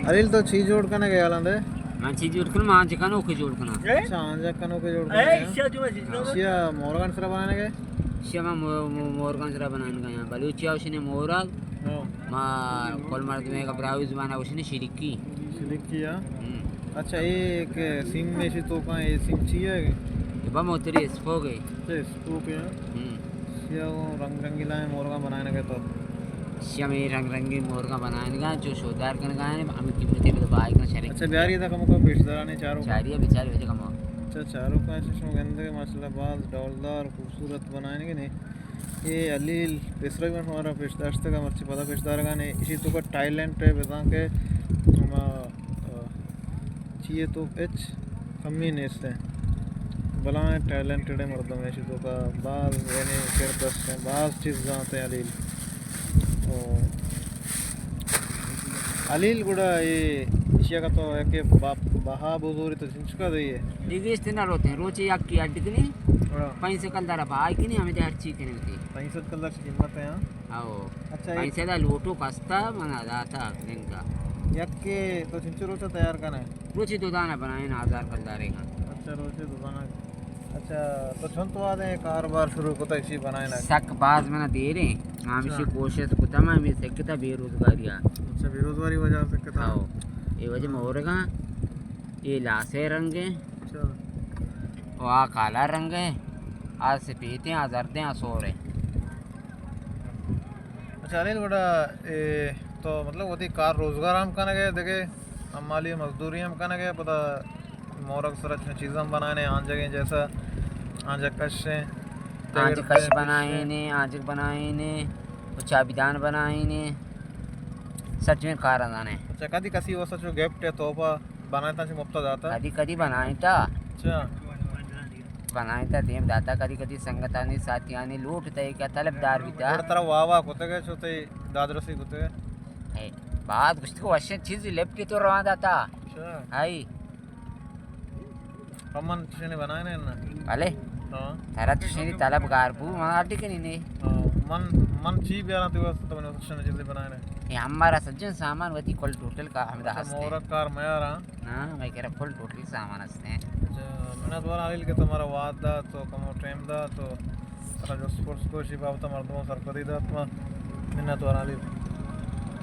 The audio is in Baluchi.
علیل، تو چی جوڑ کنگ ءَ ئے الان دے؟ من چی جوڑ کناں؟ من آنجکانوکے جوڑ کناں۔ اچھا، آنجکانوکے جوڑ کنگ ءَ ئے؟ ہاں۔ چیا مورگان سرا بنائینگ ءَ ئے؟ چیا ما-، مو-، مورگان سرا بنائینگ ءَ آں۔ بلوچی ءَ گوشنی مورگ۔ ہاں۔ ما کل مردم ءَ براہوئی زبان ءَ گوشنی شرکی۔ شرکی، ہاں۔ ہم۔ اچھا، اے کہ سیم ایشی توکا، اے سیم چی ئے؟ اے با موتری اسپوک ئے۔ اچھا، اسپوک ئے، ہاں۔ ہم۔ چیا گوں رنگ رنگی لائیں مورگاں بنائینگ ءَ ئے تو؟ چیا ہمے رنگ رنگی مورگاں بنائینگ ءَ آں، چو شودار کنگ ءَ آں، ہمے قیمتی بلے بہائی کن شریں۔ اچھا، بیاری ادا کموکا پیش دارانی چاروکا۔ چاری ءَ بچار وجہ کمو۔ اچھا، چاروکا ایسے شما گندگ ءَ ماشاءاللہ باز ڈولدار خوبصورت بنائینگ ءَ ئے۔ اے علیل پیسرا من شمارا پیش داشتگ ءَ، مرچی پدا پیش دارگ ءَ آں۔ ایشی توکا ٹیلنٹ ئے، بزاں کہ ہما، آ، چی ئے تو ہچ کمی نیست ئے۔ بلاہیں ٹیلنٹڈیں مردم ئے، ایشی توکا باز یعنی کردست ئے، باز چیز زانت ئے علیل۔ او علیل، گڑا اے ایشی ءَ کہ تو یکے با-، بہا بزوری تو چنچکا دئے؟ دگہ اشتے نہ روت ایں، روچے یکے اڈ کنی، ہاں۔ پنچ سد کلدار ءَ بہائی کنی، ہمے دے ہرچی کنی ہوتی۔ پنچ سد کلدار چی قیمت ئے، ہاں؟ او۔ اچھا، پنچ سد ءَ لوٹو کستا منا داتا لنکا۔ یکے تو چنچو روچا تیار کنے؟ روچے دو دانہ بنائیں، ہزار کلدارے کن۔ اچھا، روچے دو دانہ۔ اچھا، تو چنت وہدے کاروبار شروع کتا ایشی بنائینگ؟ سک باز منا دیریں، ہمیشی اچھا۔ کوشست کتا، من ہمے سکتا بے روزگاری ءَ۔ اچھا، بے روزگاری وجہ سکتا؟ ہاؤ، اے وجہ مورگاں، اے لاسے رنگ ئے۔ اچھا۔ او آ کالا رنگ ئے، آ سپیتیں، آ زردیں، آ سوریں۔ اچھا، علیل، گڑا اے تو مطلب وتی کار روزگار ہم کنگ ئے، دگہ حمالی مزدوری ہم کنگ ئے، پدا مورگ سرا چیز ہم بنائینے، آنجگیں جیسا آنجگ کش ئے، آنجگ کش بنائینے، آنجگ بنائینے، و چابیدان بنائینے، سجہیں کار زانے۔ اچھا، کدی کسی واسطہ چو گفٹ یا تحفہ بنائینتا چہ مپتا داتا؟ کدی کدی بنائینتا۔ اچھا۔ بنائینتا دیم داتا، کدی کدی سنگتانی ساتھیانی لوٹ تئی کہ طلبدار بیتا۔ گڑا ترا واہ واہ کتگ چو تئی دادرسی کتگ؟ اے، بعد گوشت کہ وشیں چیزی لپٹی تو روان داتا۔ اچھا۔ ہائی۔ پمن چشنی بنائینے نا؟ بلے۔ ہاں۔ ترا چشنی طلبگار بو، من اڈی کنی نے۔ ہاں، من، من چی بیاراں تئی واسطہ تو من چشنی چیزی بنائینے؟ اے ہمارا سجن سامان وتی کل ٹوٹل کا ہمدا اچھا، ہستے۔ مورک کار میاراں۔ ہاں، مئے کرا فل ٹوٹلی سامان است ایں۔ اچھا، منت وار علیل کہ تو مارا وہد دات، تو کمو ٹائم دات، تو ترا جست پرس کو، اشی بابت مردماں سرپدی دات ما۔ منت وار علیل۔